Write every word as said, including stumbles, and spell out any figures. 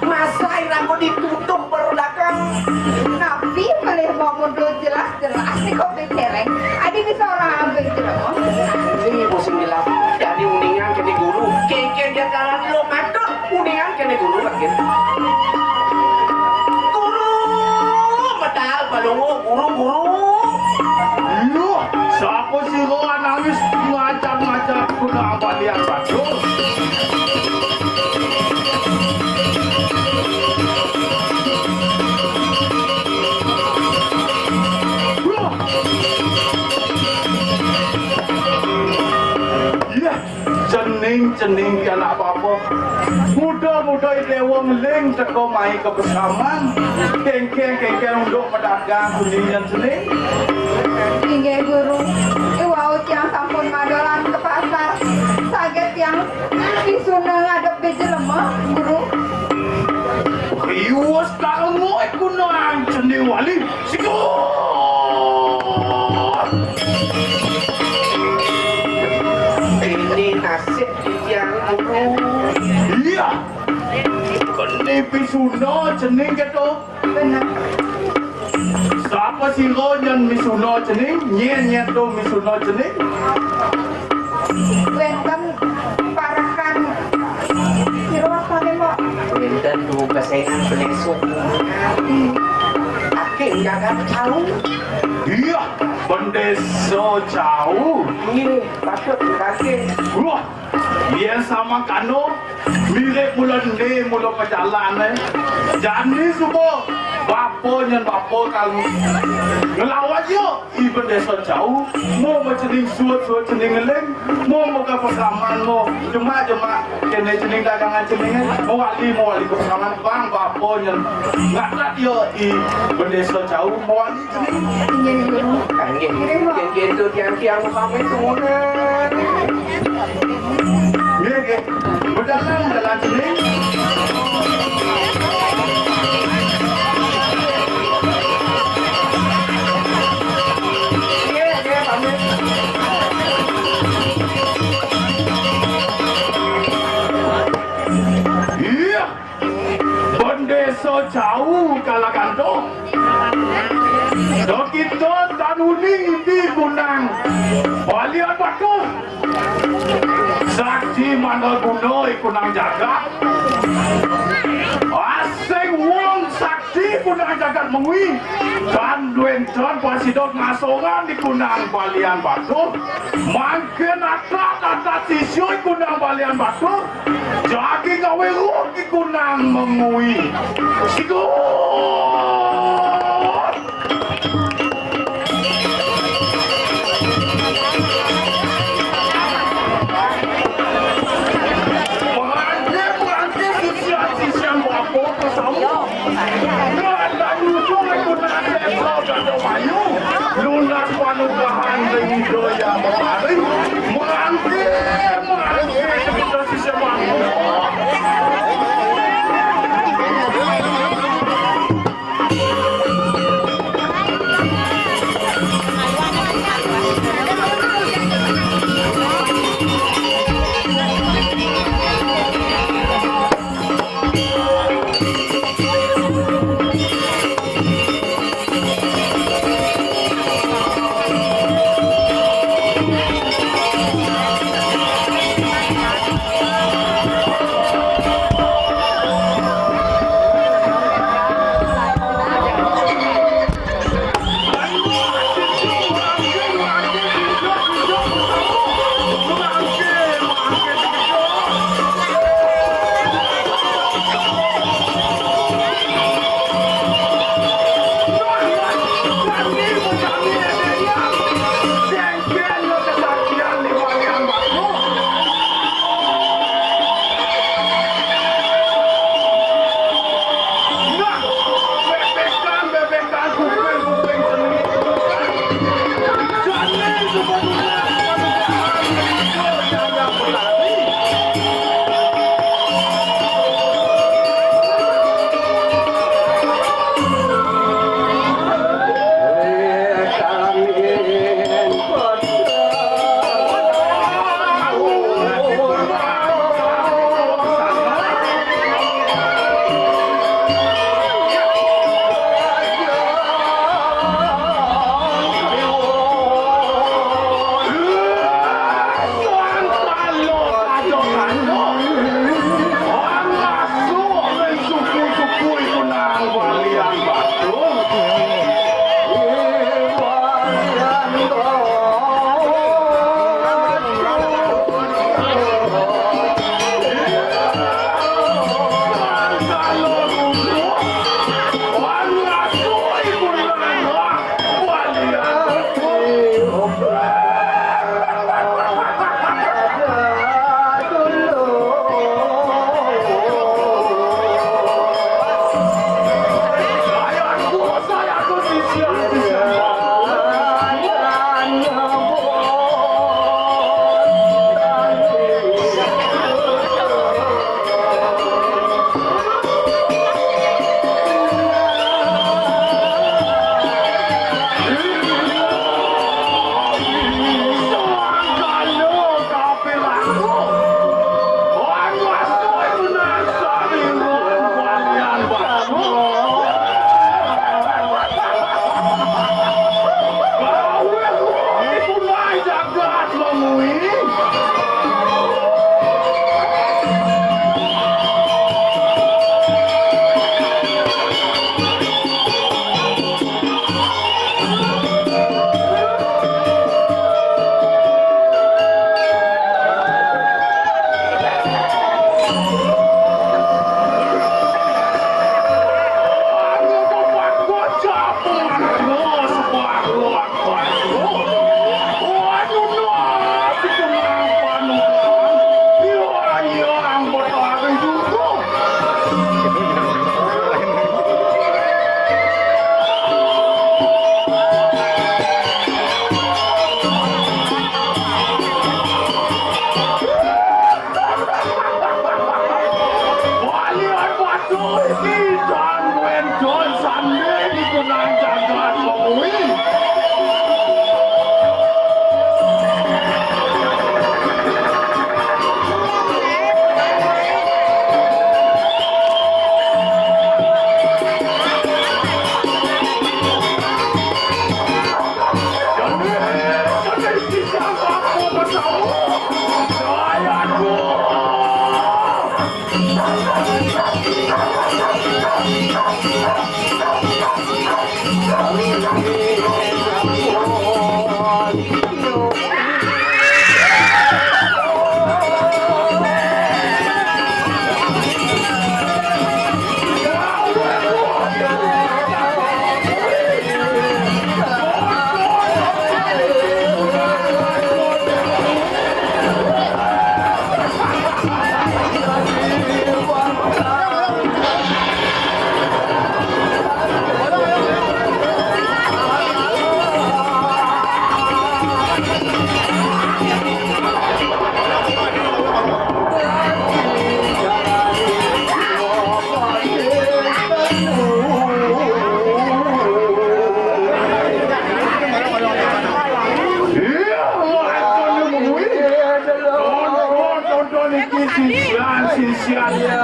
Masa ira kok ditutup baru dagang. Napi malih mau mundul jelas-jelas di kopi cereng. Adi bisa orang ambil jelas. Ini musim gelap. Jadi uningan kene guru. Kengken dia karan lo matur. Uningan kene guru lagi. Guru, medal balungo, guru, guru. Loh, sapa sira nangis ngajak-ngajak guna abadian batur? Loh. Iya. Cening, cening pianak bapa. Muda-muda i dewa ngeling teka mai ka pesaman. Kengkeng, kengkeng unduk pedagang kuningan cening. Inggih, Guru. Iwau tiang sampun madolan ke pasar. Saget tiang pisuna ngadep di jelema, Guru. Riwes kalengoi kunang cening wali. Siku! Ini nasib titiang, Guru. Iya. Keni pisuna cening keto. Bener. Sapa sira nyen misuna cening? Nyen, nyen to misuna cening? Wenten parekan sira wastane, Mbok? Wenten duo kesengan peneso. Ake jagat Cau. Iya, Bendesa Cau. Nggih, patut kake. Wah, yen samangkana mirip mula ende mula pajalan, eh. Jani suba bapa nyen bapa kal ngelawan ya. Iben desa Cau, mau macening suut, suut cening ngeling, mau maka pesaman, mau jemak, jemak kene cening dagangan cening, mau wali, mau wali ke pesaman, bang, bapa nyen. Ngatat ya iben desa Cau, mau wali cening. Inggih, Guru. Inggih. Nggih, Mbok. Yen, yen to tiang-tiang pamit suwunan. Nggih, nggih. Bedalan, bedalan sini. Nggih, nggih, pamit. Iya. Bendesa Cau kalaganto. Dokito tan uning di kunang. Balian batur. Sakti mandraguna ikunang jagat. Asing wong sakti kunang jagat mengwi. Dan duenton pasidot ngasoran di kunang balian batur. Mangkin atat-atat sisyo ikunang balian batur. Jagi gawe ruh ikunang mengwi. Sigot. Perangke-perangke sisian-sisian bapa kesama. Nanda nyusul iku nate Prabu Ganda Mayu. Lunas panugrahan ring Ida Hyang Betari. Merangke, merangke kita sisian bapa. Tonton, tonton, tonton, tonton, tonton, tonton, tonton, tonton, tonton, tonton,